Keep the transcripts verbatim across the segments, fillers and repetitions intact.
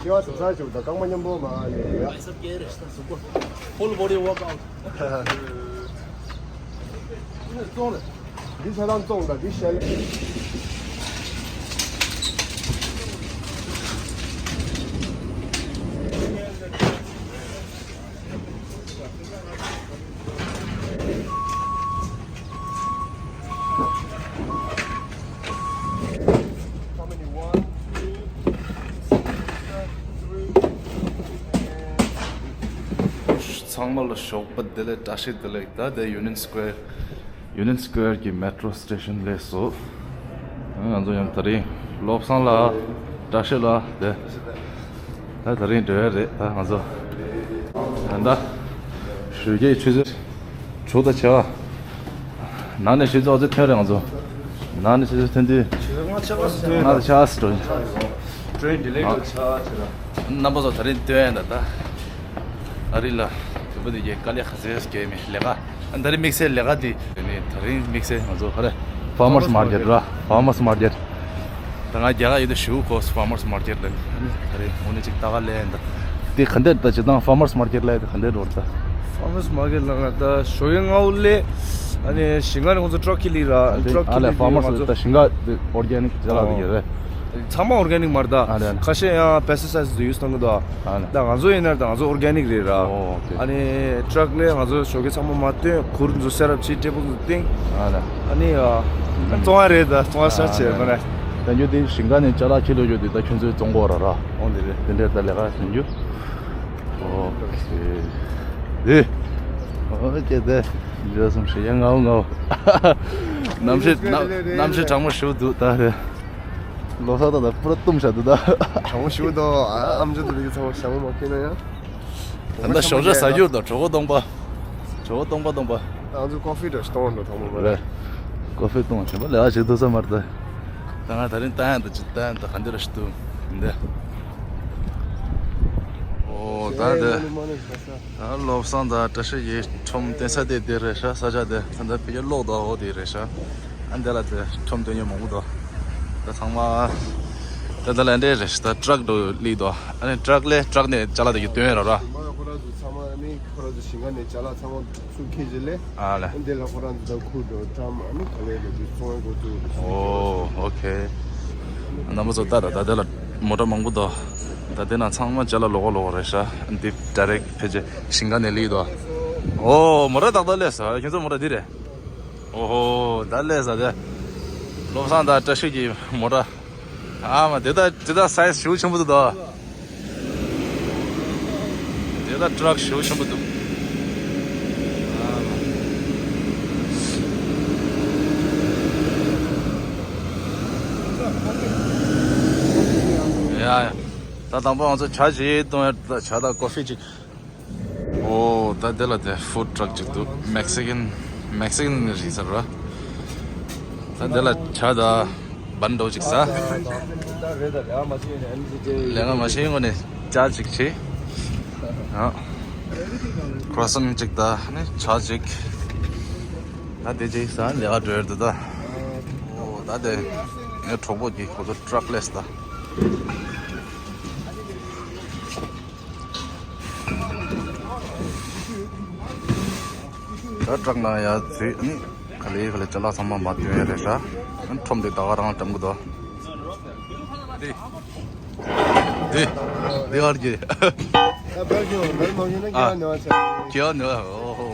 ཁྱེད་བ་ཟུར་ས་བྱུང་ད་རྐང་པ་མཉམ་པོ་མ་ནས་ཡ། Full body workout. འདི་ཚ་ལམ་བཙོང་ད་འདི་ཤ་ལ། ཚང་མ་ལ་ཞོགས་པ་བདེ་ལེགས། བཀྲ་ཤིས་བདེ་ལེགས། ད་དེ་Union Square Union Square གྱི་Metro Station སླེབས་སོང་། ང་ཚོ་ཡང་དེ་རིང་བློ་བཟང་ལགས། བཀྲ་ཤིས་ལགས། དེ་ད་དེ་རིང་འགྲོ་ཡ་རེད། ད་ང་ཚོ་ད་ད་ཞོགས་ཀའི་ཆུ་ཚོད་དྲུག་དང་ཕྱེད་ཀ། ནང་ནས་ཆུ་ཚོད་ཨོ་ཙི་ཐོན་རེད། ང་ཚོ་ནང་ནས་ཆུ་ཚོད་ཐོན་དུས་ཆུ་ཚོད་ལྔ་ཕྱེད་ཀ་ཙམ་ཐོན། ལྔ་དང་ཕྱེད་ཀ་ཙམ་འགྲོ། Train delay འགྲོ་ཆགས་ཆེ་ར། རྣམ་པ་ཚོ་དེ་རིང་སྟོན་ཡ་ད་ད་ཨ་རི་ལ་དུམ་བུ་དེ་གའི་དཀའ་ལས་ཁ་ཟས་སྐྱེལ་མི་ལས་ཀ། ཨ་ནི་དེ་རིང་དམིགས་བསལ་ལས་ཀ་དེ་ནི་དེ་རིང་དམིགས་བསལ་ང་ཚོ་ཧ་རེ། Farmers Market ར། Farmers Market། ད་ང་རྒྱ་གར་ཡོད་དུས་ཞུ་གོ Farmers Market ལ་ནི། ཨ་ནི་དེ་རིང་འོ་ནི་ཅིག་ལྟ་ག་ལེན་ད། དེ་ག་འདྲ་ད་ཇི་ལྟར་Farmers Market ལ་དེ་ག་འདྲ་འགྲོ་ད། Farmers Market ལ་ང་ད་ཞོགས་ཡོན་ལྔ་བོ་ལས་ཨ་ནི་ཞིང་ཁ་ནས་ཁོང་ཚོ་ཊག་ཁྱེར་ལི་ར། ཊག་ཨ་ཁྱེར་ལི་ལས་Farmers ང་ཚོ་ད་ཞིང་ཁ་དེ་organic ཅ་ལག་དེ་ཡོད་རེད། ཚང་མ་organic མ་རེད་ད། ཨ་རེད། ཁ་ཤས་ཡང་pesticides དེ་use གཏོང་གི་འདུག་ཨ་ནི། ད་ང་ཚོ་ཡིན་ན་ད་ང་ཚོ་organic རེད་ར། ཨོ་ཨོ་ཁེ། ཨ་ནི་ཊག་ལས་ང་ཚོ་ཞོགས་ཀས་ཚང་མ་མ་བཏོན། གུར་ཚོ་set up བྱས། table ཚོ་བཏིང་། ཨ་ནི། ཨ་ནི་ཨ་བཙོང་བ་རེད་ད། བཙོང་བ་ཤ་ཆེ་ཨ་ནི་ཁོ་ན། ད་ཉོ་དེ་ཞིང་ཁ་ནས་ཅ་ལག་ཁྱེར་ལོ་ཡོད་དུས་ད་ཁྱོད་ཚོས་བཙོང་གོ་ར་ར། ཨོ་འདི་རེད། དེ་འདྲའི་ད་ལས་ཀ་བྱེད་རྒྱུ། ཨོ་ཁེ། དེ། ཨོ་ཁེ་དེ། འཇོ་སོང་ཞེ་ཡ་ངའོ་ངའོ། གནམ་གཤིས་གནམ་གནམ་གཤིས་གྲང་མོ་ཞིག་འདུག་ད་རེད། ལོ་སར་ད་ད་པུ་ར་བཏུམ་བཞག་འདུག་ད། གྲང་མོ་ཞིག་འདུག་ཨ་ཨམ་ཅོག་ཏུ་ལི་ཚང་མ་ཞྭ་མོ་མ་ཁྱེར་ན་ཡང་། ད་ལྟ་ཞོགས་ཇ་ཟ་རྒྱུར་དང་གྲོད་ཁོག་སྟོང་པ། གྲོད་ཁོག་སྟོང་པ་སྟོང་པ། ད་ང་ཚོ་ཀོ་ཧྥི་འདྲ་ཞིག་གཏོང་འགྲོ་ཐང་མོ་མ་རེད། ཀོ་ཧྥི་གཏོང་བྱས་པ་ལས་ཨ་ཅིག་ཐུབ་ས་མ་རེད་ད། ད་ང་ད་རིང་ལྟ་ཡང་ད་ཅིག་ལྟ་ཡང་ད་ག་འདི་ར་ཞིག་ཏུ་འདི། ཨོ་ད་དེ། ད་བློ་བཟང་དང་བཀྲ་ཤིས་ཀྱི་ཁྲོམ་སྟོན་ས་དེ་དེ་རེད་ཤག་ས་ཆ་དེ་ད་ལྟ་ཕ་གིར་ལོག་འདུག་ཨོ་དེ་རེད་ཤག་ཨ་འདི་ལ་དེ་ཁྲོམ་སྟོན་ཡོད་མང་པོ་འདུག་ད་ཚང་མ་ད་ད་ལ་འདྲེ་རེད་ཤག་ད་ཊག་འགྲོ་ལི་འདུག་ཨ་ནི་ཊག་ལས་ཊག་ནས་ཅ་ལག་དེ་གི་སྟོན་ཡོད་ར་ར། ཁོ་ར་ཚོ་ཚང་མ་ཨ་ནི་ཁོ་ར་ཚོ་ཞིང་ཁ་ནས་ཅ་ལག་ཚང་མ་ཚུར་ཁྱེར་རྗེས་ལས། ཨ་ལས། འདི་ལ་ཁོ་རང་ཚོ་ད་ཁུར་འགྲོ་ཊམ་ཨ་ནི་ག་ལེ་ལ་འདི་ཚོང་ཡང་འགོ་བཙུགས་རེད། ཨོ་ཨོ་ཁེ། རྣམ་པ་ཚོ་ལྟ་ར་ད་དེ་ལ་མོ་ཊ་མང་པོ་འདུག་ད་དེ་ན་ཚང་མ་ཅ་ལག་ལོག་གོ་ལོག་གོ་རེད་ཤག་འདི་ཌའི་རེག་ཕལ་ཆེར་ཞིང་ཁ་ནས་ལི་འདུག་ཨོ་མོ་ཊ་ཏག་ཏག་སླེབས་སོང་། ཁྱོད་ཚོ་མོ་ཊ་འདི་རེད། ཨོ་ཧོ་ད་སླེབས་སོང་དེ། བློ་བཟང་དང་བཀྲ་ཤིས་ཀྱི་མོ་ཊ། ཨ་མ་དེ་ད་དེ་ད་སའི་ཛི་ཞེ་པོ་ཆེན་པོ་འདུག་ད། དེ་ད་ཊག་ཞེ་པོ་ཆེན་པོ་འདུག་ཨ་མ། ཡ་ཡ། ད་དང་པོ་ང་ཚོ་ཇ་ཅིག་འཐུང་ཡ། ད་ཇ་དང་ཀོ་ཧྥི་ཅིག་ཨོ་ད་དེ་ལ་དེ་ཧྥུཌ་ཊག་ཅིག་འདུག་མེག་སི་ཀན་མེག་སི་ཀན་རེད་ཟེར་བ། ད་དེ་ལ་ཇ་དང་བན་ཌོ་ཅིག་ཟ། ལས་ཀ་མ་བྱེད་སྔོན་ནས་ཇ་ཅིག་བྱེད། ཨ་ཁྲོ་སན་ཅིག་དང་ནི་ཇ་ཅིག་ད་དེ་ཅིག་ཟ་ལས་ཀ་འགྲོ་ཡར་འདུག་ད། ཨོ་ད་དེ་ངའི་གྲོགས་པོ་གིས་ཁོ་ཚོ་ཊག་སླེབས་ད། ད་ཊག་ནང་ཡར་འཛུལ་ནི་ག་ལེ་ག་ལེ་ཅ་ལག་ཚང་མ་མར་བཏོན་ཡ་རེད་ཤག་ཁྲོམ་དེ་ད་ག་རང་འགྲམ་གི་འདུག་འདི་འདི་འདི་ཨར་གྱི་ཨ་ཁྱེད་ཨ་ནི་ཨོ་ཧོ།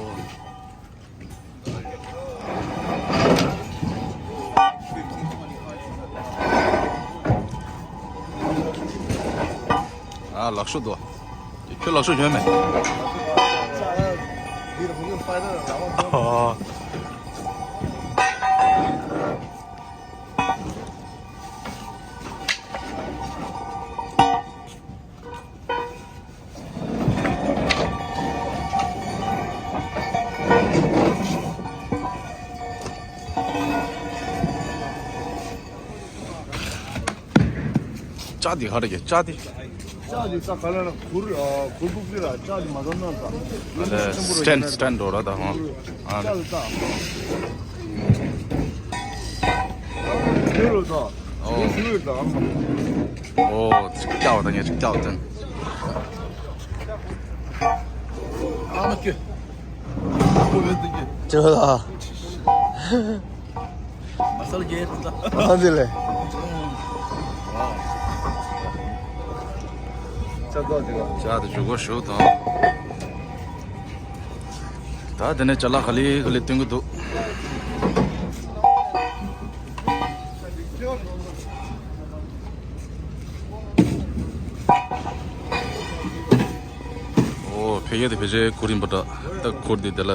ཨ་ལག་ཤུབས་འདུག་ཁྱོད་ལག་ཤུབས་ཡོད་མེད། ཨ། ལྕགས་འདི་ག་རེ་རེད། ལྕགས་འདི། ལྕགས་འདི་ས་ག་ལ་ན་གུར་ཨ་གུར་ཕུབ་ཀྱི་ར། ལྕགས་འདི་མ་ཚང་ན་ད། ཨ་ལས་སི་ཊེན་སི་ཊེན་འགྲོ་ར་ད་ཧང་། ཨ་ལྕགས་འདི་ད། ཨོ། ཨོ། ཅིག་སྐྱག་པ་དང་ངས་ཅིག་སྐྱག་པ་དང་། ཨ་མ་ཀྱུ། ཅོ་ལ། མ་སལ་གྱི་ད། ཨ་འདི་ལས། ཅག་ཏུ་འཇུག་གོ་ཞུ་དང་། ད་དེ་ནས་ཅ་ལག་ག་ལེ་ག་ལེ་སྟོན་གི་འདུག། ཨོ། ཕ་གི་དེ་ཕལ་ཆེར་གུར་ཡིན་པ་འདྲ། ད་གུར་དེ་དེ་ལ་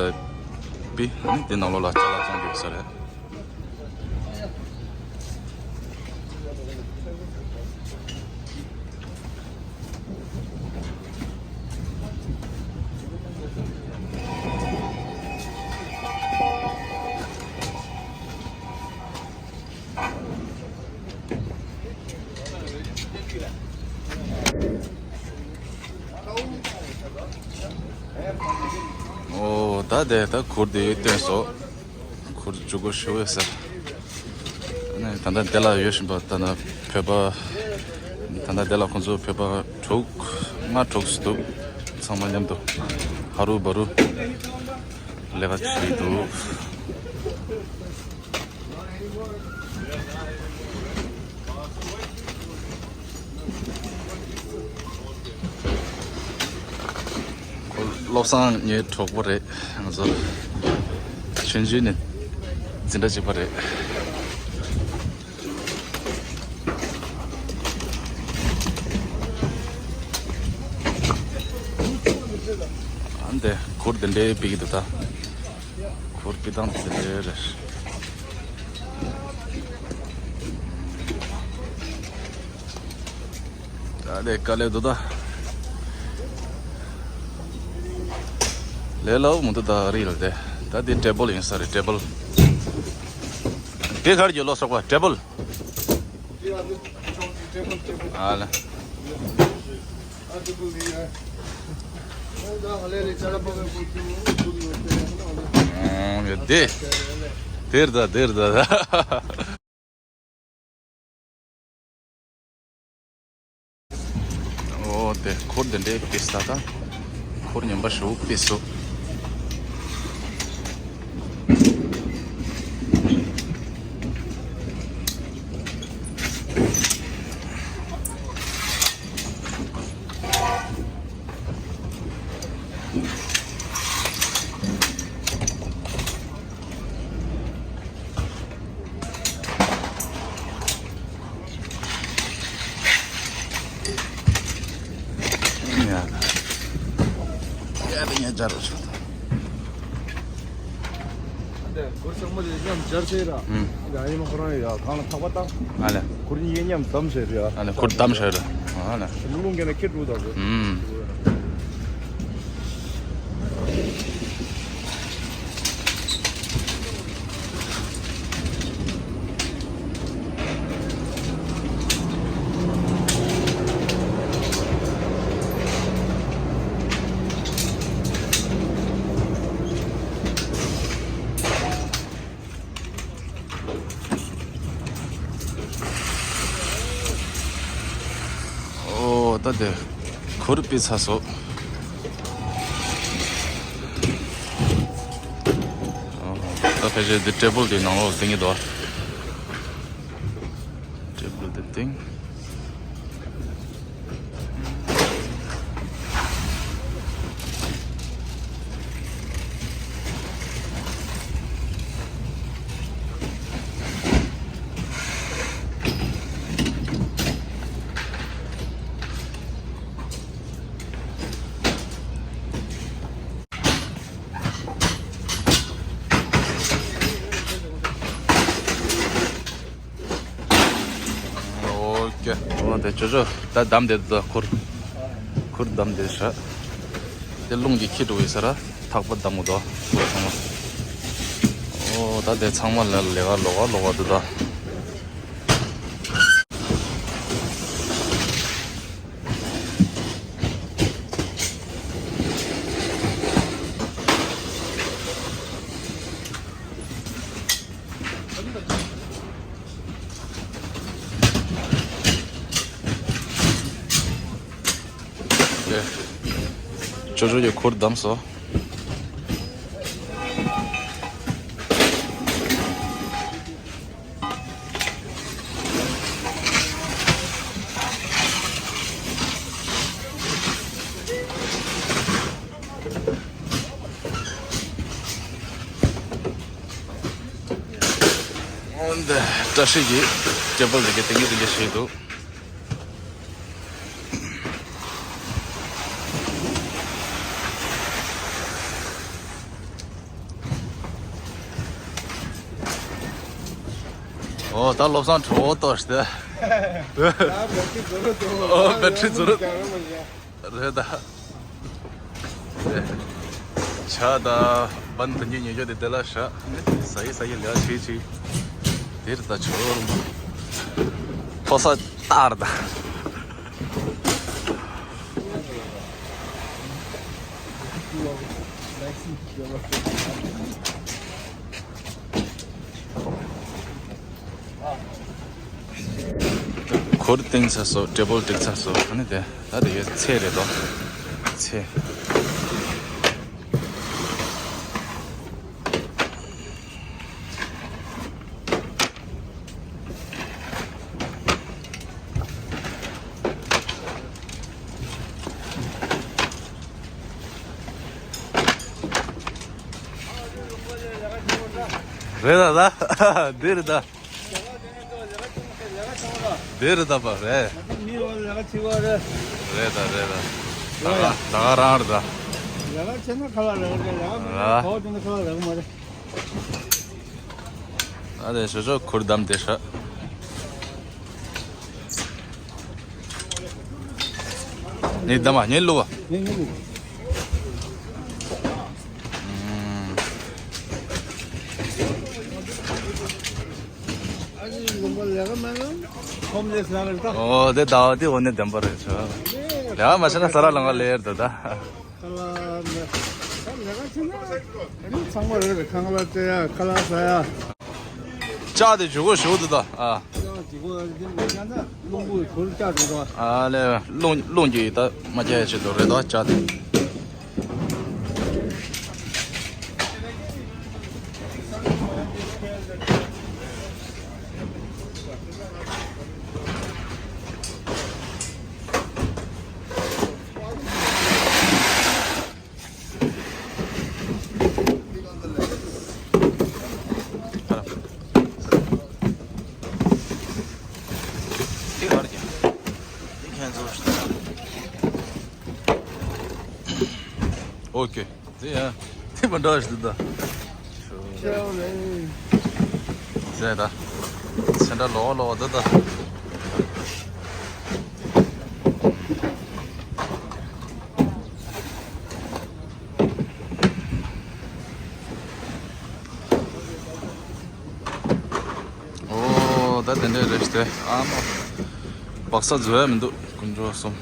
པི་ནི་དེ་ནང་ལོགས་ལ་ཅ་ལག་བཙོང་གི་ཡོད་ས་རེད། ཨོ། ད་དེ་ད་གུར་དེ་སྟོན་སོང་། གུར་འཇུག་གོ་ཞུ་བས་ཟེར། ད་ལྟ་དེ་ལ་ཡོད་བཞིན་པ་ད་ནི་བོད་པ། ད་ལྟ་དེ་ལ་ཁོང་ཚོ་བོད་པ་དྲུག་ལྔ་དྲུག་ཙམ་འདུག། ཚང་མ་མཉམ་དུ་ཧ་རུ་བ་རུ་ལས་ཀ་བྱེད་འདུག། ཁོ་བློ་བཟང་ངའི་གྲོགས་པོ་རེད། ང་ཚོ་ཆུང་ཆུང་ནས་འཛིན་གྲྭ་གཅིག་པ་རེད། ཨ་འདི་གུར་འདི་འདྲའི་ཕིག་འདུག་ད། གུར་ཕིག་སྟངས་འདི་འདྲའི་རེད། ད་ལས་ཀ་ལས་འདུག་ད། ལས་སླ་པོ་མི་འདུག་ད་རིགས་ལ་དེ། ད་འདི་ཊེ་བལ་ཡིན་ས་རེད། ཊེ་བལ། དེ་གར་གྱི་ལོ་སོག་པ་ཊེ་བལ། ཨ་ལ། ཨོ་ཡ་དེ། དེར་ད་དེར་ད་ད། ཨོ་དེ་གུར་དེ་འདྲའི་ཕིག་ད་ད། གུར་ངན་པ་ཞེ་པོ་ཕིག་སོང་། ཡ། ཡ་དེ་ངས་སྦྱར་རོགས་བྱོས། འདི་གུར་ཚང་མ་དེ་མཉམ་སྦྱར་ཚེ་ར། ཨུམ། འདི་ཨ་ནི་མ་ཁོ་རང་ཡ་གང་ལ་ཐག་པ་བཏང་། ཨ་ལས། གུར་གཉིས་ཀ་མཉམ་བསྡམས་ཚེ་ར། ཨ་ལས། གུར་བསྡམས་ཚེ་ར། ཨ་ལས། རླུང་རླུང་གན་ནས་ཁྱེར་འགྲོ་ད་གོ། ཨུམ། ཨོ་ད་དེ་གུར་ཕིག་ཚར་སོང་། ཨོ་ད་ཕལ་ཆེར་འདི་ཊེ་བལ་དེ་ནང་ལོགས་ལ་བཏིང་གི་འདུག། ཊེ་བལ་དེ་བཏིང་། ཨོ་ཀེ། འོ་དེ་ཅོ་ཅོ་ད་བསྡམས་བསྡད་འདུག། གུར་གུར་བསྡམས་བསྡད་ཤག། དེ་རླུང་གིས་འཁྱེར་འགྲོ་གི་ས་ར་ཐག་པ་བསྡམས་འདུག། ཚང་མ། ཨོ་ད་དེ་ཚང་མ་ལ་ལས་ཀ་ལོག་ག་ལོག་ག་འདུག་ད། ཅོ་ཅོ་གི་གུར་བསྡམས་སོང་། འོན་ཏེ་བཀྲ་ཤིས་ཀྱི་ཊེ་བལ་རེ་གི་ཏིང་ངེ་ཏིང་ངེ་བྱས་འདུག། ཨོ་ད་བློ་བཟང་གྲོགས་ཏོ་ཞིག་ད། ཨོ་བེ་ཊི་རི་རྫོགས་རེད་ད། ཇ་དང་བན་དེ་གཉིས་ཉོས་ཆོག་དེ་དེ་ལ་བཞག། ཟ་ཡི་ཟ་ཡི་ལས་བྱེད་ཅིག། དེར་ད་ཆོར་མཐོ་ས་ལྟར་ད། གུར་བཏིང་ཚར་སོང་། ཊེ་བལ་བཏིང་ཚར་སོང་། ཨ་ནི་དེ་ད་དེ་ཡོད་ཚད་རེད་དོ། ཚད། རེད་ད་ད། འདི་རེད་ད། འདི་རེད་ད་པ་རེད། རེད་ད་རེད་ད། ད་ག་ད་ག་རང་རེད་ད། ཨ་དེ་ཞོ་ཞོ་གུར་བསྡམས་ཏེ་ཤག། ནི་བསྡམས་པ་ངས་བླུགས་པ། ཨ་ནི་ལུང་པ་ལས་ཀ་མ་ལ་ཧོམ་ལེས་ལ་རེད་ད། ཨོ་དེ་ཟླ་བ་དེ་འོ་ནས་བདམས་པ་རེད་ཤག། ལས་ཀ་མ་བྱས་ན་ས་ར་ལང་ཀ་ལེར་དུ་ད། ཁ་ལག་ནི་ད་ལས་ཀ་བྱས་ན་ཨ་ནི་ཚང་མ་རེད། ཁང་གླ་སྤྲད་ཡ། ཁ་ལག་ཟ་ཡ། ལྕགས་དེ་ཇུས་འགོད་ཞུ་འདུག་ད། ཨ། ལྕགས་ཇུས་འགོད་རེད་དེ་མ་བྱས་ན་རླུང་བུས་གུར་ལྕགས་འགྲོ་འགྲོ། ཨ་ལས་རླུང་རླུང་གིས་ད་མ་བྱས་ཡ་ཆེད་དུ་རེད་ད་ལྕགས་དེ། ཨོ་ཀེ། དེ་ཡང་དེ་མ་འདྲ་ཞིག་འདུག་ད། ཟེར་ད། ཚེ་འདྲ་ལོག་ལོག་འདུག་ད། ཨོ་ད་དེ་འདྲ་རེད་ཤག་སྟེ། ཨ་མ། སྦག་ས་བཟོ་ཡ་མི་འདུག་དཀོན་མཆོག་གསུམ།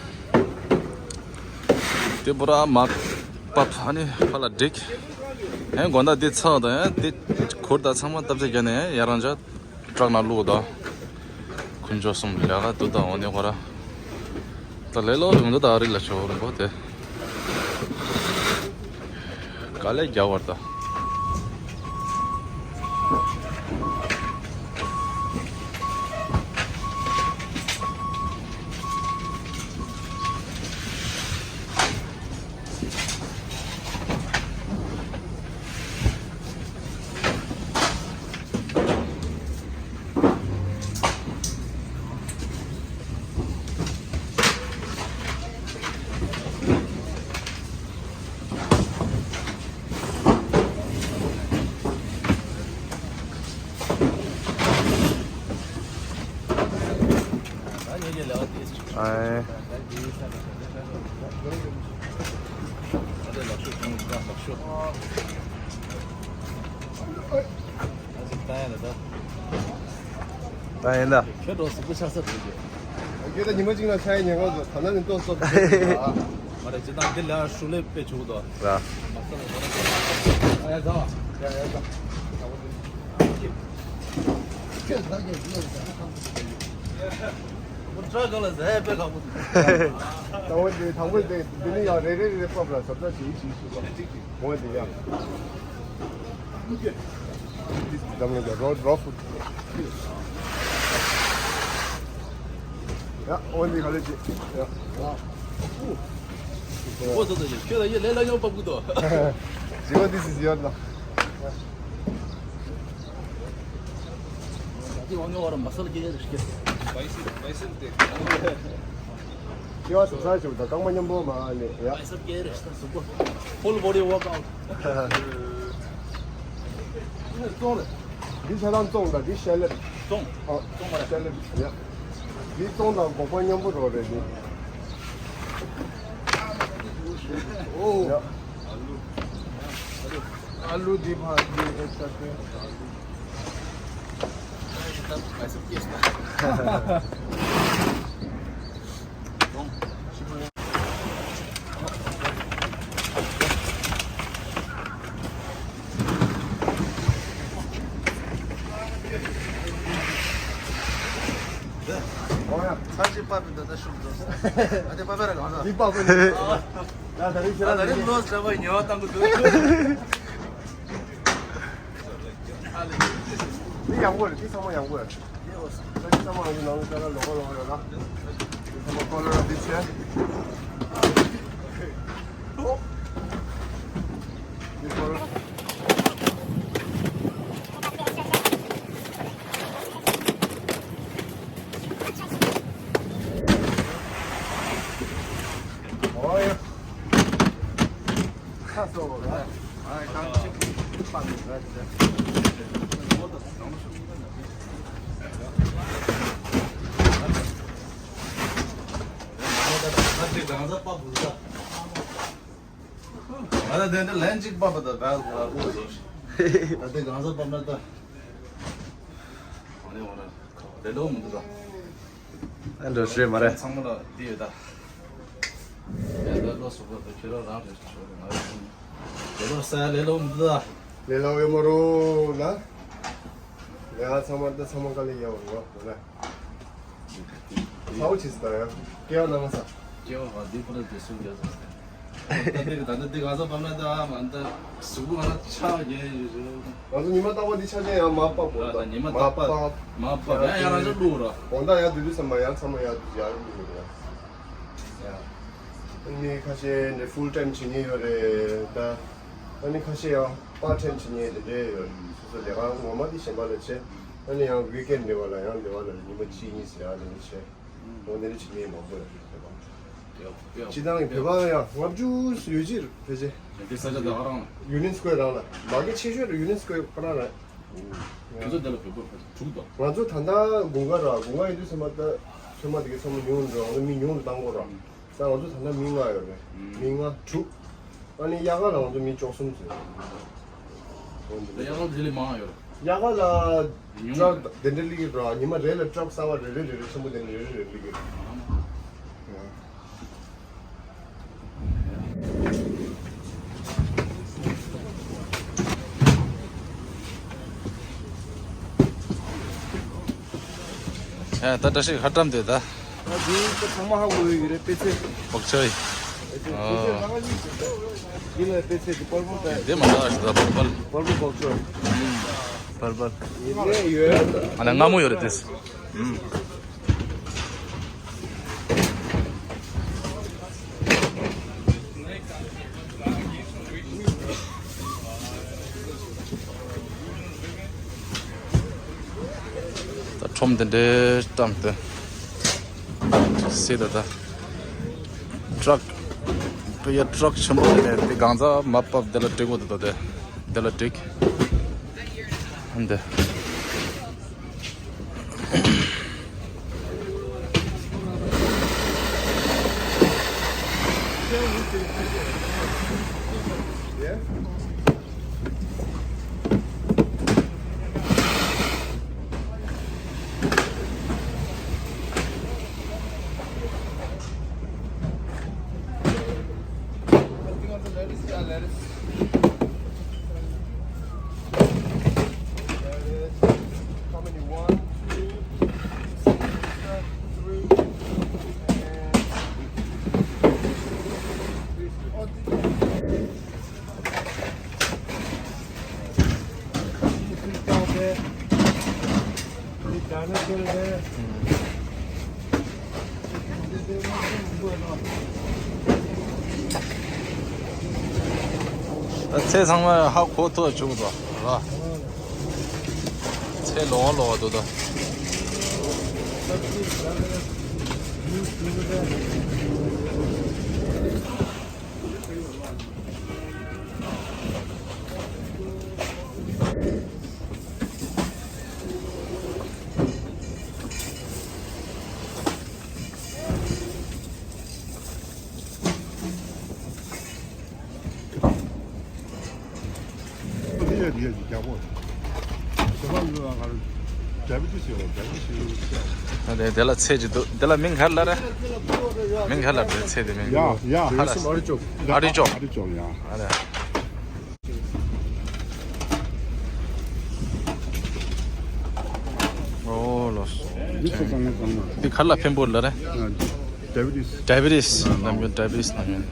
དེ་པུ་ར་མར་པབ་ཨ་ནི་ཕར་ལ་བསྒྲིགས། ཨེ་དགོང་དག་འདི་ཚགས་དང་ཨེ་འདི་གུར་དང་ཚང་མ་བཏབ་ཚེ་རྒྱ་ནས་ཡ་རང་ཅག་ཊྲག་ནང་བླུགས་དང་། དཀོན་མཆོག་གསུམ་ལས་ཀ་འདུག་ད། འོ་ནི་ཁོ་ར་ད་ལས་ལོ་རིང་འདུག་ད། ཨ་རི་ལ་ཆོག་རིང་པོ་དེ་དཀའ་ལས་རྒྱག་བར་ད། ཨེ། ད་ཡིན་ད། ཁྱོད་འགྲོ་གཟུགས་པོ་ཆགས་ས་འགྲོ་རྒྱུ། ཁྱོད་ད་ཉི་མ་གཅིག་ན་ཆ་ཡི་ཉེན་ཁ་ཚོ་ད་ན་ནི་ལྟོ་སོབ་ད། མ་རེད་ཅི་ད་འདི་ལ་ཧྲུ་ལེ་དཔེ་བྱུག་དོ། ར། མ་ས་ལ་ད་ཡ་ད་ཡ་ཡ་ད། ཁྱོད་ད་ཁྱོད་ད་ཁྱོད་ད། ཁོ་ཊ་རག་གང་ལ་ཟ་ཡ་དཔེ་ཁག་པོ་འདུག་ད་འོ་དེ་དང་པོ་དེ་འདི་ནི་ཡང་རེ་རེ་རེ་ཕབ་ལ་ཟབ་ཟབ་བྱེད་ཀྱི་ཞིག་ཞུ་བ། འོ་དེ་ཡང་། འདམ་ལ་རོ་རོ་ཕུ། ཡ་འོ་འདི་ག་ལེ་ཅི། ཡ། འོ་ད་ད་ཁྱོད་ལ་ཡ་ལས་ལ་ཡོང་པ་བུ་དོ། ཟི་བ་འདི་ཟི་ཟི་ཡོད་ལ། ཡ་འདི་འོ་ཉོ་བར་མ་སལ་གྱི་རེ་ཤི། སྤའི་སི་སྤའི་སི་དེ། ཁྱེད་ཚོ་ས་ཞིག་དང་རྐང་པ་མཉམ་པོ་མ་ལས་ཡ། སྤའི་སི་ཀེ་རེ་ཤི་ད་སུ་གོ། ཕུལ་བོ་ཌི་ཝོག་ཨའུ་ཊི། འདི་ཆ་ཚང་བཙོང་དང་འདི་ཤ་ལེབ། བཙོང་། ཨ་བཙོང་མ་རེད། ཤ་ལེབ་ཡ། འདི་བཙོང་དང་སྒོག་པ་མཉམ་པོ་རོ་རེད་འདི། ཨོ། ཡ། ཨ་ལུ་འདི་ཕ་འདི་ཨེ་ཙ་ཏེ། ཚར་གཅིག་པ་མི་འདུག་ད་ཤུགས་འགྲོ་སོང་། ཨ་དེ་པ་པ་ར་གང་ལ། འདི་པ་པ་ནི། ད་ད་རིང་ཁྱེད་རང་ད་རིང་ལོ་ཟེར་བ་ཉོ་བ་བཏང་གི་འདུག་འདི་ཡག་པོ་རེད། འདི་ཚང་མ་ཡག་པོ་རེད། འདི་ཚང་མ་ཡག་པོ་ནང་ལ་ལོག་ལོག་ཡོད་ལ། འདི་ཚང་མ་ཁོ་ལོ་འདི་ཆེ། འདི་ཁོ་ལོ། ཨོ་ཡ། ཁ་སོ་ར། ཨ་གང་ཅི་པ་ནི་ར་ཅི། ང་ད་དེ་གང་ཟག་པ་བུ་ཟ། ང་ད་དེ་འདྲ་ལན་གཅིག་པ་བུ་ད་བལ་ག་བུ་ཟ། ད་དེ་གང་ཟག་པ་ན་ད། ཨ་ནི་འོ་ན་དེ་ལོ་མི་འདུག་ད། ཨ་འགྲོ་ཤེས་མ་རེད། ཚང་མ་ལ་འདི་ཡོད་ད། ཡ་ད་ལོ་སུ་པ་ད་ཁྱོད་རང་རང་རེད་ཤོད་ང་རེད། ལེ་ལོ་ས་ལེ་ལོ་མི་འདུག་ད། ལེ་ལོ་ཡོད་མ་རུང་ན། ལེ་ཨ་ཚང་མ་ད་ཚང་མ་ག་ལེ་ཡ་བ་རུང་བ་ན། ཚ་བོ་ཆེ་སི་ད་ཡ། སྐྱེ་བ་ནང་ས། སྐྱེ་བ་བ་འདི་པུ་ར་འདི་སུ་རྒྱ་ས། ད་འདི་ད་འདི་འདི་ག་ས་བབ་ན་ད་མ་ད་གཟུགས་པོ་ང་ཆ་རྒྱ་ཡི་རེད། ང་ཚོ་ཉི་མ་རྟག་པ་འདི་ཆ་ཅན་ཡང་མ་པ་གོ་ད། ཉི་མ་རྟག་པ་མ་པ་ཡང་ཡང་རང་ཅག་ལུག་ར། གོང་ད་ཡང་དུས་དུས་ཙམ་མ་ཡང་ཚང་མ་ཡང་དུས་ཡང་ལུག་ར། ཡ། ནི་ཁ་ཤས་ནི་ཕུལ་ཊའིམ་བྱེད་མཁན་ཡོད་རེད་ད། ཨ་ནི་ཁ་ཤས་ཡང་པར་ཊའིམ་བྱེད་མཁན་དེ་འདྲས་ཡོད་རེད། སོ་སོ་ལས་ཀ་ངོ་མ་དེ་གཞན་པ་ལ་བྱེད། ཨ་ནི་ཡང་ཝིག་ཨེན་འདྲ་བ་ལ་ཡང་འདྲ་བ་ལ་ཉི་མ་གཅིག་གཉིས་ཟེར་ཡང་འདྲ་བ་བྱེད། འོ་དེ་འདྲ་བྱེད་མཁན་མང་པོ་ཡོད་རེད་བོད་པ། སྤྱི་བཏང་གི་བོད་པ་ཡང་ལྔ་བཅུ་ཡོད་ཀྱི་རེད་ཕལ་ཆེར། དེ་ས་ཆ་ད་ག་རང་ལ། ཡུ་ནེ་སི་ཀོའི་རང་ལ་མ་གི་ཆེ་ཤོས་རེད། ཡུ་ནེ་སི་ཀོའི་ཁོ་རང་རེད། ཁྱོད་ཚོ་དེ་ལ་བོད་པ་དྲུག་དང་། ང་ཚོ་ད་ལྟ་དགུན་ཁ་ར་དགུན་ཁ་ཡིན་དུས་ཚང་མ་ད་ཚང་མ་དེ་གའི་ཚང་མ་ཉུང་རུ་འགྲོ་ང་ཚོ་མི་ཉུང་རུ་བཏང་དགོས་ར། ད་ང་ཚོ་ད་ལྟ་མི་ལྔ་ཡོད་རེད། མི་ལྔ་དྲུག་ཨ་ནི་དབྱར་ཁ་ལ་ང་ཚོ་མི་བཅུ་གསུམ་ཟེར། དབྱར་ཁ་ལ་དེ་ལས་མང་ཡོད་རེད། དབྱར་ཁ་ལ་ཉུང་ཊྲག་དེ་འདྲ་སླེབས་ཀྱི་ར། ཉི་མ་རེ་ལ་ཊྲག་གསར་པ་རེ་རེ་རེ་རེ་ཆེན་པོ་དེ་འདྲ་རེ་རེ་རེ་སླེབས་ཀྱི་རེད། ཨ་ད་བཀྲ་ཤིས་ཧ་ཀྲམ་དེ་ད། ཨ་འདི་ཚོ་ཚང་མ་ཧ་གོ་ཡོད་ཀྱི་རེད། པེ་ཚེ། བོག་ཆོས། པེ་ཚེ། ཨོ། པེ་ཚེ་རང་གཉིས་ཀྱི་འདི་ལ་པེ་ཚེ་གི་པར་པལ་ད། དེ་མ་ད་ད་པར་པལ། པར་པལ་བོག་ཆོས། པར་པལ། ཡིན་ནའི་ཡོད། ཨ་ན་སྔ་མོ་ཡོད་རེད་དེ། ཨུམ། ད་ཁྲོམ་དེ་འདྲའི་བཀྲམ་སྟེ་སྲིད་ད། ད་ཊྲག་པེ་ཡ་ཊྲག་ཆེན་པོ་དེ་ནས་དེ་གང་ཟག་མ་བབས་དེ་ལ་འགྲིག་གོ་དེ་ད་དེ་དེ་ལ་འགྲིག་འདི། How many? One, two, ད་ཚལ་ཚང་མ་ཧ་གོ་ཐུབ་བྱུང་དོ་ར། ཚལ་ལོང་ལོང་འདུག་དོ། ཨ་དེ་དེ་ལ་ཚད་ཅིག་འདུག་དེ་ལ་མིང་ག་རེ་ལབ་རེད། མིང་ག་རེ་ལབ་རེད། ཚད་དེ་མིང་ཡ་ཡ། ཨ་རི་ཅོག་ཨ་རི་ཅོག་ཡ། ཨ་རེད། ཨོ་ལོ། འདི་ག་ལ་ཕན་པོ་ལ་རེད། ཌའི་བི་ཊི་སི། ཌའི་བི་ཊི་སི་ནམ་རྒྱུན་ཌའི་བི་ཊི་སི་ནམ་རྒྱུན།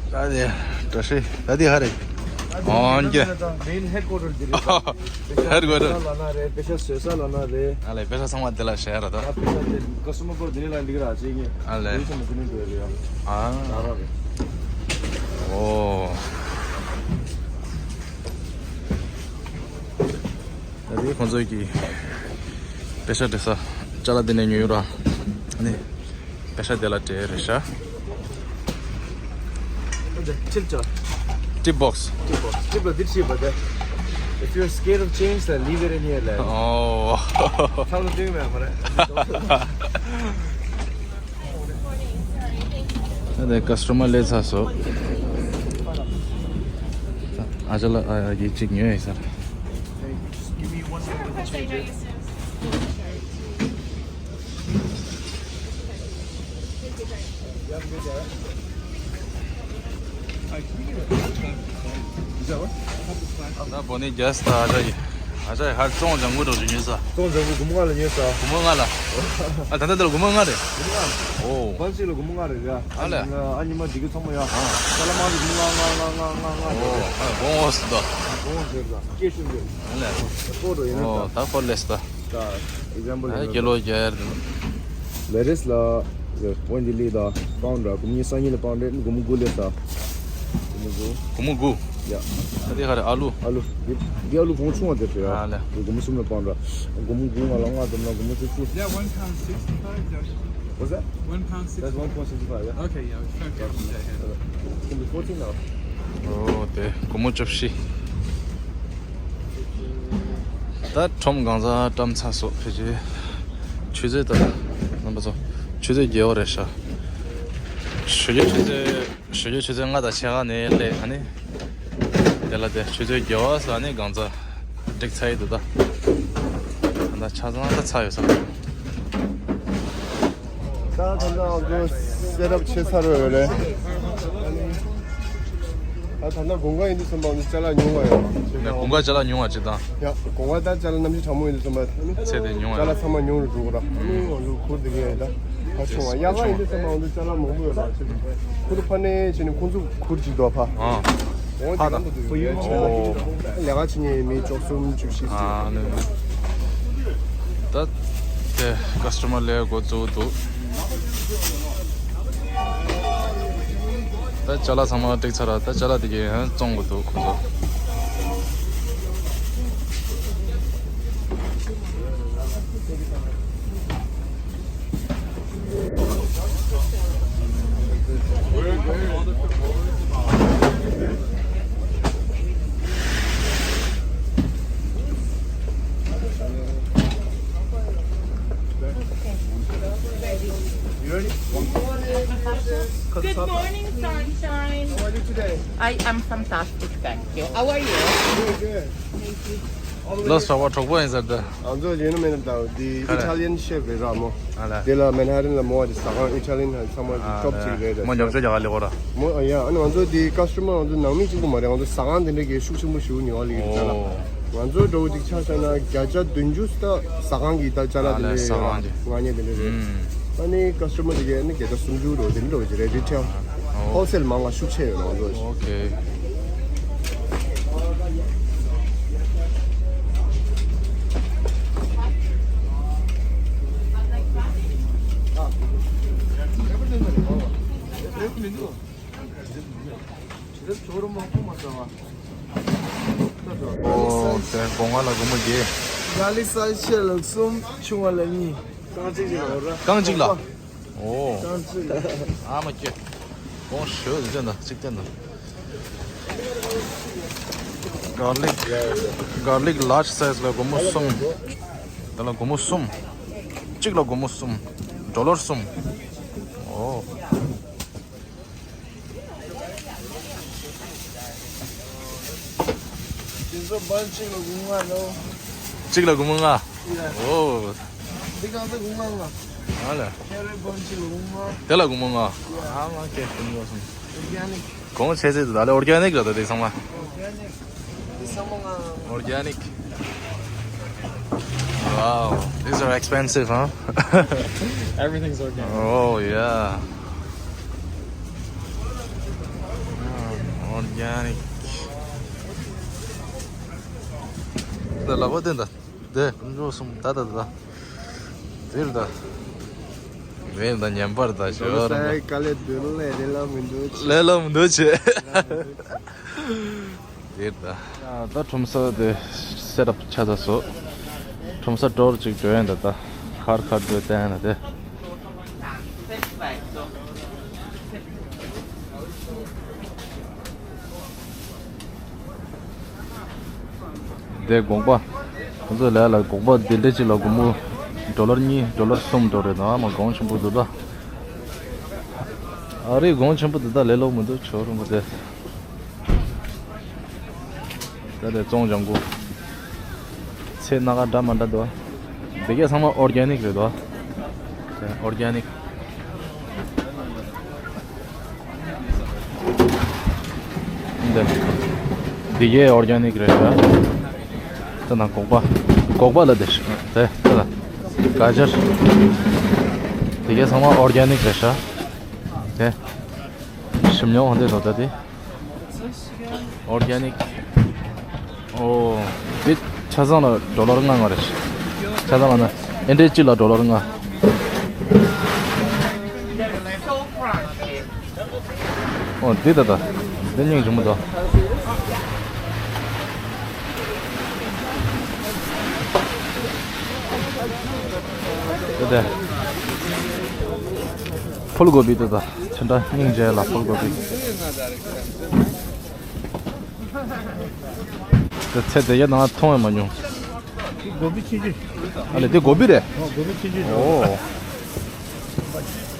ད་དེ་བཀྲ་ཤིས་ད་དེ་ཧ་རེད། ཨོ་འགྱེ། Main headquarter འདི་རེད། ཧེར་གོ་རེད། ལ་ན་རེད། པེ་ཤ་བཟོས་ས་ལ་ན་རེད། ཨ་ལེ། པེ་ཤ་ཚང་མ་དེ་ལ་བཞག་ར་ད། ཨ་པེ་ཤ་དེ་ཀ་སི་ཊ་མར་པོ་དེ་ལ་འདི་ག་ར་བྱེད་ངེས། ཨ་ལེ། དེ་ཚང་མ་དེ་ནས་འགྲོ་ཡ་རེད་ཡ། ཨ། ད་ར་རེད། ཨོ། ད་དེ་ཁོང་ཚོ་གི་པེ་ཤ་སྤྲད་ས་ཅ་ལག་དེ་ནས་ཉོས་ཡོད་ར། ཨ་ནི། པེ་ཤ་དེ་ལ་སྤྲད་རེད་ཤག་ཊིབ་ཊིབ་ཊིབ་བོག་སི། ཊིབ་བོག་སི། ཊིབ་ལ་འདི་ཆེ་བ་དེ། If you're scared of change, then leave it in here, like. ཨོ། ཚང་མ་འདུག་མེད་མ་རེད། ད་དེ་ཀ་སི་ཊ་མར་སླེབས་ཚར་སོང་། ཨ་ཅག་ལགས་ཨ་ཡ་གིས་གཅིག་ཉོས་ཡིན་ས་རེད། Just give me one moment to change it. ད་བོ་ནི་རྒྱས་ད་ཨ་ཅག་ཡིན། ཨ་ཅག་ཡིན་ཧར་ཙོང་ལྗང་གུ་འགྲོ་རྒྱུ་ཉོས་ས། ཙོང་ལྗང་གུ་སྒོར་མོ་ལྔ་ལ་ཉོས་ས། སྒོར་མོ་ལྔ་ལ། ཨ་ད་ལྟ་འདི་ལ་སྒོར་མོ་ལྔ་རེད། སྒོར་མོ་ལྔ། ཨོ། པན་ཅི་ལ་སྒོར་མོ་ལྔ་རེད་ར། ཨ་ལས། ཨ་ཉི་མ་འདི་གི་ཚོང་མ་ཡ། ཨ། ས་ལ་མ་གི་སྒོར་མོ་ལྔ་ལྔ་ལྔ་ལྔ་ལྔ་ལྔ་ལྔ་རེད། ཨོ། ཨ་སྒོར་མོ་ཟེར་ད། སྒོར་མོ་ཟེར་ད། སྐད་ཤུགས་ཟེར། ཨ་ལས། ཨོ་ད་ཁོ་ལས་ད། ད་ཨེག་ཛམ་པལ་ཡིན་ན། དགེ་སློང་རྒྱལ་ཡར་དུ། ལེ་ཊེ་སི་ལ་པོན་ཌི་ལི་དང་པའུན་ཌི་ར་སྒོར་མོ་ཉི་ཤུ་རྩ་གཉིས་ལ་པའུན་ཌི་རེད། སྒོར་མོ་དགུ་ལས་ས། སྒོར་མོ་དགུ། སྒོར་མོ་དགུ། ཡ། ད་དེ་ག་རེ་ཨ་ལུ། ཨ་ལུ། འདི་འདི་ཨ་ལུ་བོང་ཆུང་བ་དེ་རེད་ཡ། ཨ་ལས། སྒོར་མོ་གསུམ་ལ་པའུན་ཌི་ར། སྒོར་མོ་དགུ་ང་ལ་ལྔ་བསྡོམས་ན་སྒོར་མོ་བཅུ་གཅིག Yeah, one pound sixty-five. What's that? One pound sixty. That's one point sixty-five, yeah? Okay, yeah, okay, okay, okay. It's gonna be fourteen now. ཨོ་དེ་སྒོར་མོ་བཅུ་བཞི། ད་ཁྲོམ་གང་ཚང་བཀྲམ་ཚར་སོང་། ཕལ་ཆེར་ཆུ་ཚོད་ད་རྣམ་པ་ཚོ་ཆུ་ཚོད་བརྒྱད་པ་རེད་ཤག་ཞོགས་ཀའི་ཆུ་ཚོད་ཞོགས་ཀའི་ཆུ་ཚོད་ལྔ་དང་ཕྱེད་ཀ་ནས་སླེབས། ཨ་ནི་དེ་ལ་དེ་ཆུ་ཚོད་བརྒྱད་པ་ཙམ་ནས་གང་ཚང་འགྲིག་ཚར་ཡི་འདུག་ད་ད་ཆ་ཚང་ད་ཚར་ཡོད་ས། ད་ད་ལྟ་ང་ཚོ་སེ་ཊ་ཨབ་བྱས་ཚར་བ་ཡོད་རེད། ད་ད་ལྟ་དགུན་ཁ་ཡིན་དུས་ཙམ་པ་ང་ཚོ་ཅ་ལག་ཉུང་བ་ཡོད། ནས་དགུན་ཁ་ཅ་ལག་ཉུང་བ་ཅིག་དང་། ཡ་དགུན་ཁ་ད་ཅ་ལག་གནམ་གཤིས་གྲང་མོ་ཡིན་དུས་ཙམ་པ་ཚེ་དེ་ཉུང་བ་ཅ་ལག་ཡོད། ཚང་མ་ཉུང་རུ་འགྲོ་གི་ར། ང་ཚོ་ཁུར་དེ་གས་ད་ཕར་ཆུང་བ་དབྱར་ཁ་ཡིན་དུས་ཙམ་པ་ང་ཚོ་ཅ་ལག་མང་པོ་ཡོད་ར། ཁུར་ཕ་ནས་བྱས་ནས་ཁོང་ཚོ་ཁུར་ཅིག་འདུག་ཕ། ཨ། འོ་ཕ་དེ་ད། གང་དུ་འདུག་ཡོད་ཆེ་ན། ཨོ། ལས་ཀ་བྱེད་མཁན་མི་བཅུ་གསུམ་བཅུ་བཞི་ཨ་ནི། ད་དེ་ཀ་སི་ཊ་མར་སླེབས་འགོ་བཙུགས་འདུག་ད་ཅ་ལག་ཚང་མ་བསྒྲིགས་ཚར་ར། ད་ཅ་ལག་དེ་གས་ཡང་བཙོང་དགོས་འདུག་ཁོ་ཚོ། You ready? Good morning, sunshine. How are you today? I am fantastic, thank you. How are you? Good, good. Thank you. All the way. ལོ་སོགས་པ་གྲོགས་པོ་ཡིན་ཟེར་ཏེ། ང་ཚོ་ཡུ་ནི་མེ་ཌམ་དང་དེ་ཨི་ཊ་ལི་ཡན་ཤེཕ་རེད་ར་མོ། ཨ་ལ། དེ་ལ་མན་ཧ་ཊན་ལ་མོ་བ་དེ་ཟ་ཁང་ཨི་ཊ་ལི་ཡན་ཚང་མ་ཨ་ཅོབ་ལ་ཅིག་རེད། མོ་ཉོབ་ཆ་རྒྱག་ག་ལེགས་པོ་ར། མོ་ཨ་ཡ། ཨ་ནི་ང་ཚོ་དེ་ཀ་སི་ཊ་མར་ང་ཚོ་ནང་མི་གཅིག་པུ་མ་རེད། ང་ཚོ་ཟ་ཁང་དེ་འདྲ་གི་ཤུགས་ཆེན་པོ་ཞུ་ཉོ་བ་ལེགས་རེད་ལ། ཨོ། ང་ཚོ་འདྲ་བོ་ཅིག་ཆ་བཞག་ན་བརྒྱ་ཆ་བདུན་ཅུ་ད་ཟ་ཁང་གི་ད་ཅ་ལག་ཨ་དེ་ལ་འདྲ་ཟ་ཁང་རེད་ར། དེ་ང་ཉེ་དེ་འདྲ་རེད། ཨུམ། ཨ་ནི་ཀ་སི་ཊ་མར་དེ་གས་ནི་བརྒྱ་ཆ་སུམ་ཅུ་འགྲོ་དེ་འདྲ་འགྲོ་གི་རེད། རི་ཊེལ། ཨོ། ཧོལ་སེལ་མང་བ་ཤུགས་ཆེ་ཡོད་ང་ཚོ། ཨོ་ཁེ། ཨོ་དེ་སྒོ་ང་ལ་སྒོར་མོ་བརྒྱད། ག་ལི་སཱ་ཤེ་ལ་གསུམ། ཆུང་བ་ལ་གཉིས། རྐང་གཅིག་ལ། རྐང་གཅིག་ལ། ཨོ། རྐང་གཅིག་ལ། ཨ་མ་ཀྱེ། གོང་ཞོ་ཟེར་ན་གཅིག་བསྟན་དང་། གར་ལིག་གར་ལིག་ལཱར་ཇི་སའི་ཛི་ལ་སྒོར་མོ་གསུམ། དེ་ལ་སྒོར་མོ་གསུམ། གཅིག་ལ་སྒོར་མོ་གསུམ། ཌོ་ལར་གསུམ། ཨོ། དེ་ཚོ་བན་གཅིག་ལ་སྒོར་མོ་ལྔ་ལོ། གཅིག་ལ་སྒོར་མོ་ལྔ། ཡ། ཨོ། འདི་གང་ཚོ་སྒོར་མོ་ལྔ། ཨ་ལ། ཁེ་རོ་ཊི་བན་གཅིག་ལ་སྒོར་མོ་ལྔ། དེ་ལ་སྒོར་མོ་ལྔ། ཡ། ཨ་མ་ཀེ་ཤིན་ཡོ་སོང་། ཨོར་གེ་ནིག་གོང་ཆེ་ཚད་དུ་ད་ལེ་ཨོར་གེ་ནིག་ར་ད་དེ་ཚང་མ། ཨོར་གེ་ནིག་འདི་ཚང་མ་ང་། Organic. Wow, these are expensive, huh? Everything's organic. Oh, yeah. Organic. ད་ལག་པ་བསྟན་ད། དེ་ཀུན་སྤྱོད་གསུམ་ད་ད་ད། དེར་ད། མེད་ད་ཉན་པར་ད་ཞོར་ད། དཀའ་ལས་འདོན་ལས་རེ་ལ་མི་འདོད་ཆེ། ལས་ལ་མི་འདོད་ཆེ། དེར་ད། ད་ཁྲོམ་ས་དེ་སེ་ཊབ་ཆ་ཚ་སོ། ཁྲོམ་ས་ཊོར་ཅིག་འགྲོ་ཡན་ད་ད། ཁར་ཁར་འགྲོ་བསྟན་ན་དེ། དེ་དགོངས་པ། ཁོང་ཚོས་ལས་ལ་དགོངས་པ་དེ་འདྲ་ཅིག་ལ་སྒོར་མོ་ཌོ་ལར་གཉིས་ཌོ་ལར་གསུམ་འགྲོ་རེད་ན་མ་གོང་ཆེན་པོ་འདུག་ད། ཨ་རི་གོང་ཆེན་པོ་འདུག་ད་ལས་ལོག་མི་འདུག་ཆོག་རུང་བ་དེ། ད་དེ་བཙོང་ལྗང་གུ། ཚེ་སྣ་ཁ་འདྲ་མ་འདྲ་འདུག་འདི་གས་ཚང་མ་ཨོར་གེ་ནིག་རེད་དོ། ཨོར་གེ་ནིག་འདི་འདི་གས་ཨོར་གེ་ནིག་རེད་ར། ད་ན་སྒོག་པ། སྒོག་པ་ལ་དེ་དེ་དེ་ལ་ག་ཅར། འདི་གས་ཚང་མ་ཨོར་གེ་ནིག་རེད་ཤག་དེ་ཞིམ་ཉོ་འོང་དེ་དོ་ད་དེ། Organic. ཨོ། འདི་ཆ་ཚང་ལ་ཌོ་ལར་ལྔ་ལྔ་རེད། ཆ་ཚང་ལ་ན་ཨེ་འདྲས་གཅིག་ལ་ཌོ་ལར་ལྔ། ཨོ་འདི་ད་ད། འདི་སྙིང་རྗེ་མོ་འདུག་འདི་ད། ཕུལ་གོ་བི་འདི་ད། ཆ་འདྲ་སྙིང་རྗེ་ལ་ཕུལ་གོ་བི། དེ་ཚེ་དེ་ཡ་ནང་མཐོང་ཡ་མ་མྱོང་། འདི་གོ་བི་ཆུང་ཆུང་། ཨ་ལེ་འདི་གོ་བི་རེད། ཨོ་གོ་བི་ཆུང་ཆུང་། ཨོ།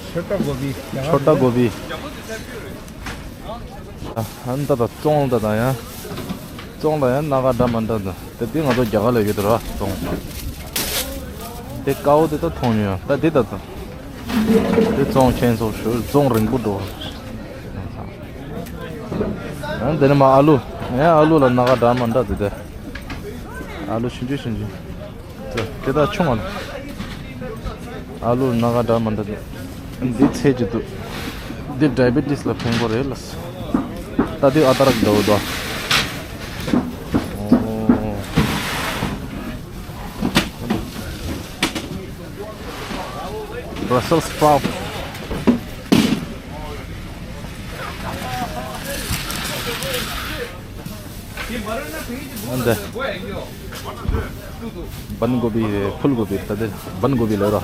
ཆོ་ཏ་གོ་བི། ཆོ་ཏ་གོ་བི། ཨ་ཨ་ནི་ད་ད་བཙོང་ད་ད་ཡ། བཙོང་ད་ཡ་སྣ་ཁ་འདྲ་མ་འདྲ་འདུག་དེ་འདི་ང་ཚོ་རྒྱ་གར་ལ་ཡོད་དོ་ར་བཙོང་། དེ་དཀར་པོ་དེ་ད་མཐོང་མྱོང་ད་འདི་ད་ད། དེ་བཙོང་ཁྱེད་ཚོ་ཞུ་བཙོང་རིང་པོ་འགྲོ། ཨ་འདི་ནི་མ་ཨ་ལུ། ཡ་ཨ་ལུ་ལ་སྣ་ཁ་འདྲ་མ་འདྲ་འདུག་དེ། ཨ་ལུ་ཆུང་ཆུང་ཆུང་ཆུང་། དེ་དག་ཆུང་བ། ཨ་ལུ་སྣ་ཁ་འདྲ་མ་འདྲ་འདུག་འདི་ཚད་ཀྱི་འདུག་འདི་ཌའི་བེ་ཊིས་ལ་ཕན་པོ་རེད་ལ། ད་འདི་ཨ་ཏ་རག་འདྲ་བོ་འདུག Brussels sprout. འདི། བན་གོ་བི་ཕུལ་གོ་བི་ད་དེ་བན་གོ་བི་ལ་ར།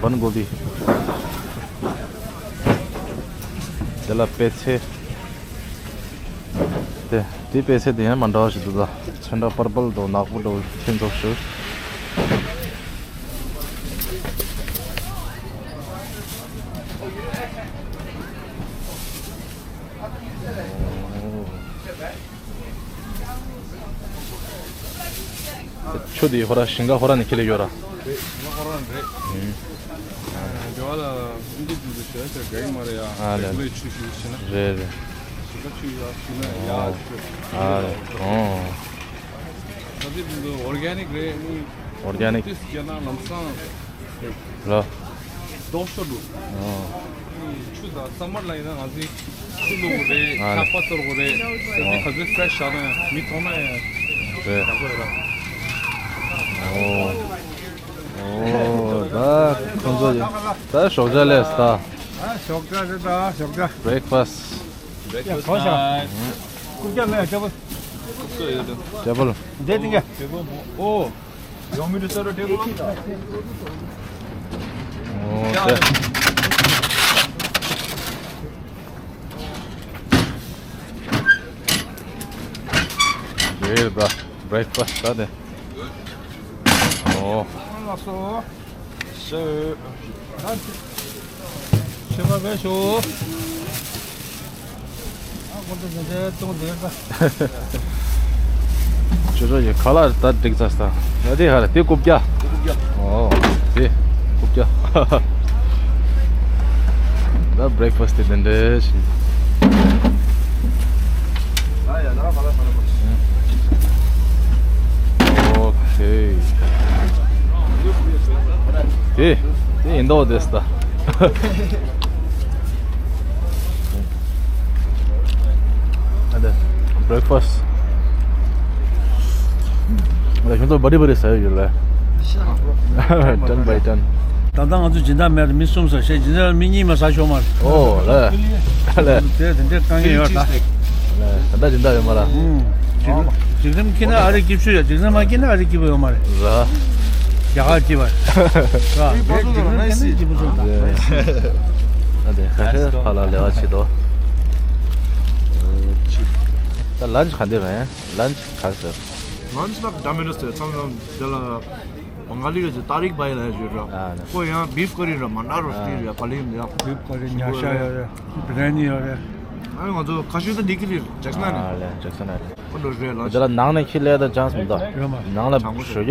བན་གོ་བི། དེ་ལ་པད་ཚལ། དེ་དེ་པད་ཚལ་དེ་ཡང་མ་འདྲ་བ་ཞིག་འདུག་ད་ཆ་འདྲ་པར་པལ་དང་ནག་པོ་འདྲ་བོ་ཁྱེད་ཚོ་ཞུ། ཆུ་དེ་ཧོ་ར་ཞིང་ཁ་ཧོ་ར་ནས་ཁྱེར་ལེ་ཡོད་ར། རེད། ང་ཧོ་ར་ནས་རེད། ཨུམ། རེ་བ་ལ་འདི་འདི་འདི་ཞེ་ཞེ་ག་ཡི་མ་རེད་ཡ། ཨ་ལེ། ལེ་ཆུ་ཞུ་ཞེ་ན། རེད་རེད། ཞིང་ཁ་ཆུ་ཡ་ཞུ་ན་ཡ་ཨོ། ཞུ། ཨ་ལེ། ཨོ། ད་འདི་འདི་འདི་ཨོར་གེ་ནིག་རེད། ཨོར་གེ་ནིག་ཏིས་རྒྱ་ནག་ལམ་སང་། ར། ལོག་ཤོར་འདུག་ཨོ། ཆུ་དང་སམ་མར་ལ་ཡིན་ན་ང་ཚོའི་ཆུ་བླུག་དགོས་རེད། ཨ་ལེ། ཆར་པ་གཏོར་དགོས་རེད། ཨོ། སེམས་ཅན་ག་ཚོད་ཧྥེ་རེ་ཤི་བཞག་ན་ཡང་མི་མཐོང་ན་ཡང་རེད། ཡག་པོ་ཡོད་ར། ཨོ། ཨོ། ད་ཁོང་ཚོ་ད་ཞོགས་ཇ་ལས་ད། ཨ་ཞོགས་ཇ་རེད་ད་ཞོགས་ཇ། བྷི་རེག་ཕ་སི་ཊི། བྷི་རེག་ཕ་སི་ཊི་ཊའིམ། རྐུབ་བཀྱག་མེད་ཡ་ཊེ་བལ། རྐུབ་བཀྱག་ཡོད་དོ། ཊེ་བལ། འདི་ཏིང་ག་ཊེ་བལ་མོ། ཨོ། You want me to serve the table? ཨོ་ཀེ། འདི་རེད་ད། བྷི་རེག་ཕ་སི་ཊི་ད་དེ། ཨོ། ལགས་སོ། ཤོད། ཤོད་པ་བས་ཤོད། ཨ་ཁོ་ཚོ་འདི་འདྲའི་གཏོང་འདོད་ད། ཁྱོད་ཚོ་ཡི་ཁ་ལག་ད་འགྲིག་ཚར་སོང་། ཡ་དེ་ཧ་ར་དེ་རྐུབ་བཀྱག་ཨོ་དེ་རྐུབ་བཀྱག་ད་བྷི་རེག་ཕ་སི་ཊི་དེ་འདི་འདྲའི་ཞིག་ཨོ་ཁེ། དེ་དེ་ཡིན་མདོག་དེ་སྟ། ཨ་ད་བྷི་རེག་ཕ་སི་ཊི། ང་ལ་ཁྱོད་ཚོ་བ་རི་བ་རི་ཟ་ཡོད་ཡོད་ལ། ཊན་བྷའི་ཊན། ད་ལྟ་ང་ཚོ་སྦྱིན་བདག་མེད་མི་གསུམ་ཟ་ཤེས་སྦྱིན་བདག་མི་གཉིས་མ་ཟ་ཤོག་མ་རེད། ཨོ་ལ་ལ། དེ་དེ་འདྲའི་དཀའ་ངལ་ཡོད་ད། ལ་ད་ལྟ་སྦྱིན་བདག་ཡོད་མ་ར། ཨུམ། འཇིགས་འཇིགས་རིམ་ཁྱེར་ན་ཨ་རི་སྐྱིད་ཤོས་ཡ། འཇིགས་རིམ་མ་ཁྱེར་ན་ཨ་རི་སྐྱིད་པོ་ཡོད་མ་རེད། ར། རྒྱ་གར་སྐྱིད་པ་རེད། ར། འཇིགས་རིམ་ཁྱེར་ན་སྐྱིད་པོ་བྱུང་ད། ཨ་དེ་ཁ་ཤས་ཕ་ལ་ལེ་བ་ཆེ་དོ། ད་ལན་ཆི་ག་འདི་རེད། ལན་ཆི་ག་ཟེར། ལན་ཆི་ལ་ཌོ་མི་ནོ་སི་དེ་ཚང་ཚང་དེ་ལ། བང་ག་ལི་ག་ཅིག་ཏཱ་རིག་བྷའི་ལབ་ཡ་ཅིག་ཡོད་ར། ཨ་ནི། ཁོ་ཡང་བིབ་ཀ་རི་ར་མ་ན་རོ་ཨ་སི་ཊི་ར་ཕ་ལི་ཡམ་ཡ། བིབ་ཀ་རི་ཉ་ཤ་ཡོད་རེད། བི་ར་ནི་ཡོད་རེད། ཨ་ནི་ང་ཚོ་ཁ་ཤས་ད་འདི་ཀི་རི་ཇེག་སན་ཨ་ནི། ཨ་ལེ་ཇེག་སན་ཨ་ནི། ཁོ་འགྲོ་རེད་ལ། དེ་ལ་ནང་ནས་ཁྱི་ལས་ད་ཅང་སུ་མི་འདུག་ཡོད་མ། ནང་ལ་ཞོགས་ཀས་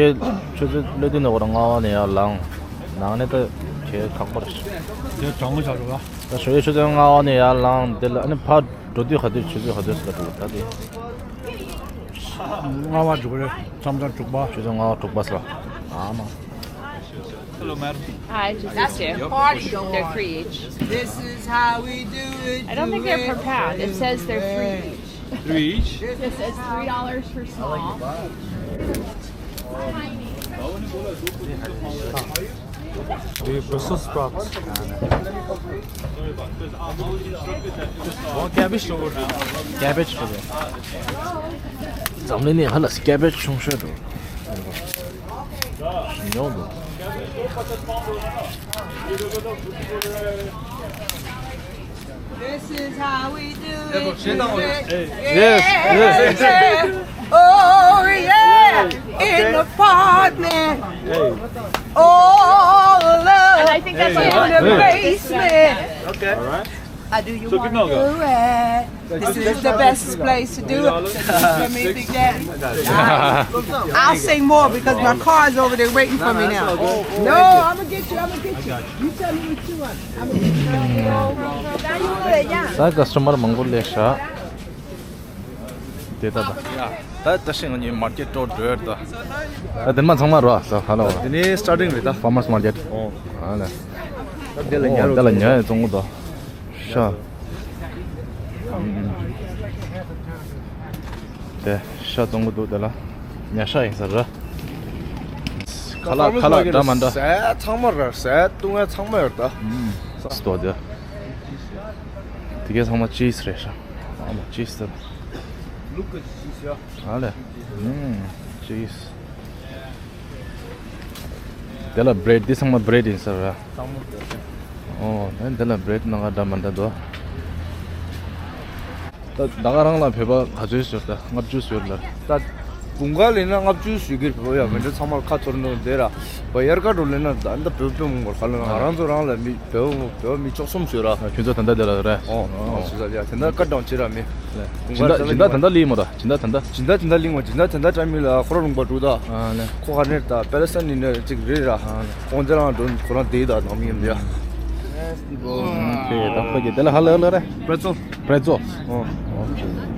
ཆུ་ཚོད་བློ་མཐུན་ནས་འོ་ར་ལྔ་པ་ནས་ཡར་ལངས། ནང་ནས་ད་ཁྱི་ཁག་པོ་རེད། དེ་གྲང་མོ་ཆགས་འགྲོ་བ། ད་ཞོགས་ཀས་ཆུ་ཚོད་ལྔ་པ་ནས་ཡར་ལངས་དེ་ལ་ཨ་ནི་ཕར་འགྲོ་དུས་ག་དུས་ཆུ་ཚོད་ག་དུས་སུ་ལ་འགྲོ་ད་དེ། ལྔ་པ་འགྲོ་གི་རེད། མཚམས་མཚམས་དྲུག་པ། ཆུ་ཚོད་ལྔ་པ་དྲུག་པ་ཟེར། ཨ་མ། Hello, madam. Hi, just That's your party going They're on. Three each. This is how we do it. I don't think they're per pound. It says they're three each. Three each? It says three dollars for small. Tiny. The Brussels sprouts. Oh, cabbage. Cabbage. འཛམ་གླིང་ནས་ཧ་ལས་སི་ཀེ་བེཇ་ཆུང་ཤོས་འགྲོ། ཉོ་འདུག This is how we do it. Yes, yes. Oh yeah, in the apartment. All alone. And I think that's in the basement. Okay. All right. How do you want to do it? This is the best place to do it. Let me begin. I'll sing more because my car is over there waiting for me now. No, I'm gonna get you. I'm gonna get you. You tell me what you want. I'm gonna get you. ད་ཀ་སི་ཊོ་མར་མང་པོ་སླེབས་ཤག་དེ་ད་ད། ད་ད་ཤིང་ངའི་མར་ཀེཊ་ཊོར་འགྲོ་ཡར་ད། ད་དེ་མ་ཚང་མ་རོ་ཨ་ཧ་ལོ། དེ་ནི་སི་ཊར་ཊིང་རེད་ད། ཕར་མར་སི་མར་ཀེཊ། ཨོ། ཨ་ལ། ད་དེ་ལ་ཉར་རོ། དེ་ལ་ཉར་ཡ་བཙོང་གི་འདུག་ཤ། དེ་ཤ་བཙོང་གི་འདུག་དེ་ལ་ཉ་ཤ་ཡིན་ས་རེད། ཁ་ལག་ཁ་ལག་འདྲ་མ་འདྲ། ཟས་ཚང་མ་ར་ཟས་བཏུང་ཡ་ཚང་མ་ཡོད་ད། སི་ཏོ་དེ། དེ་གས་ཚང་མ་ཅིས་རེད་ཤག་ཨ་མ་ཅིས་དེ། ཨ་ལེ། ཅིས། དེ་ལ་བྷི་རེཌ་འདི་ཚང་མ་བྷི་རེཌ་ཡིན་ས་རེད། ཚང་མ་བྷི་རེཌ། ཨོ་དེ་ལ་བྷི་རེཌ་ནང་ང་འདྲ་མ་འདྲ་འདུག་ད་ད་ག་རང་ལ་བོད་པ་ག་ཚོད་ཡོད་ད། ལྔ་བཅུ་ཡོད་ལ། ད་དགུན་ཁ་ལེན་ན་ལྔ་བཅུ་ཞུ་གི་རེད། བོད་ཡ་མི་འདྲ་ཚང་མར་ཁ་འཐོར་འདུག་དེ་ར་བ་དབྱར་ཁ་འགྲོ་ལེན་ན་ད་ད་བོད་པའི་མོང་གོལ་ག་ལ་ང་རང་ཚོ་རང་ལ་མི་བོད་བོད་མི་བཅུ་གསུམ་ཡོད་ར། ཁྱོད་ཚོ་ད་ལྟ་དེ་ལ་རེད། ཨོ་ཨོ་སུ་ས་ཡ་དེ་འདྲ་ཀ་ཌའུན་བྱེད་ར་མི། སྦྱིན་བདག་སྦྱིན་བདག་ད་ལྟ་ལི་མོ་ར། སྦྱིན་བདག་ད་ལྟ། སྦྱིན་བདག་སྦྱིན་བདག་ལི་མོ། སྦྱིན་བདག་ད་ལྟ་ཀྲ་མི་ལ་ཁོ་ར་རུང་པ་དྲུག་ད། ཨ་ནི། ཁོ་ག་ནས་ད་པེ་ལེ་སི་ཊན་ནི་ནས་ཅིག་རེད་ར། ཨ་ནི། ཁོང་ཚེ་རང་འགྲོ་ཁོ་རང་དེ་ད་ནང་མི་ཡིན་ཡ། ཁེ་ད་ཁོ་གི་དེ་ལ་ཧ་ལ་ལ་ར། པྲེ་ཙོལ། པྲེ་ཙོལ། ཨོ།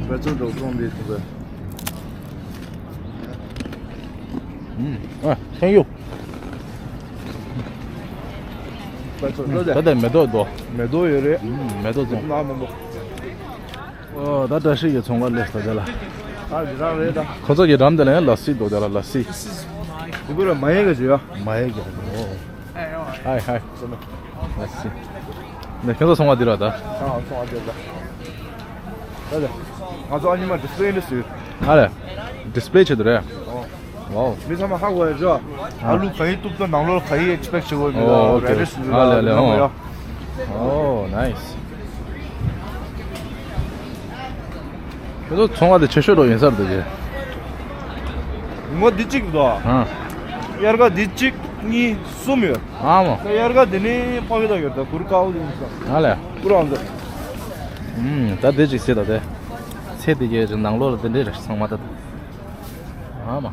པྲེ་ཙོལ་འགྲོ་ཁོང་དེ་དུ་ག་ཨ་ཐེང་ཡུ། ད་ལྟ་མེ་ཏོག་འདུག་མེ་ཏོག་ཡོད་རེད། མེ་ཏོག་བཙོང་། ཨོ་ད་བཀྲ་ཤིས་ཀྱི་ཚོང་ཁང་སླེབས་ས་དེ་ལ། ཨ་ཇི་རང་རེད་ད། ཁོ་ཚོ་གི་འགྲམ་དེ་ལ་ཡང་ལ་སི་འདུག་དེ་ལ་ལ་སི། འདི་གུ་ལ་མ་ཡེ་ག་ཇི་ཡ། མ་ཡེ་ག་ཇི་ཨོ། ཧའི་ཧའི། ལ་སི། ནས་ཁྱོད་ཚོ་ཚོང་བ་འདི་ར་ད། ཨ་ཚོང་བ་འདི་ར་ད། ད་ལ། ང་ཚོ་ཨ་ཉི་མ་ཌིས་པི་ལེ་ཨིན་ཌི་སི་ཊི་རི། ཨ་ལས། ཌིས་པི་ལེ་བྱེད་དུ་རེད། ཨོ། ཝའོ། མི་ཚང་མ་ཧ་གོ་ཡ་ཇོ། ཨ་ལུ་ག་ཡི་གཏུབ་ད་ནང་ལོགས་ག་ཡི་ཨེག་སི་པེག་བྱེད་དགོས་མི་ཨོ་ལ་ཨོ་རེ་ཁེ། རེ་སི་ཨ་ལས་ལས་ཨོ། ཨོ་ནའི་སི། ཁྱོད་ཚོ་ཚོང་བ་དེ་ཆེ་ཤོས་རོ་ཡིན་ས་རེད་དེ། ངོ་འདི་གཅིག་འདུག་ཨ། དབྱར་ཁ་འདི་གཅིག་གཉིས་གསུམ་ཡོད། ཨ་མ། ད་དབྱར་ཁ་འདི་ནི་ཕ་གི་ད་ཡོད་ད་གུར་དཀར་པོ་ཡིན་ས། ཨ་ལས། གུར་ཨང་ད། ཨུམ་ད་དེ་གཅིག་ཟེར་ད་དེ། ཚེ་འདི་གའི་ནང་ལོགས་ལ་དེ་འདྲའི་རེ་ཚང་མ་ད་ད། ཨ་མ།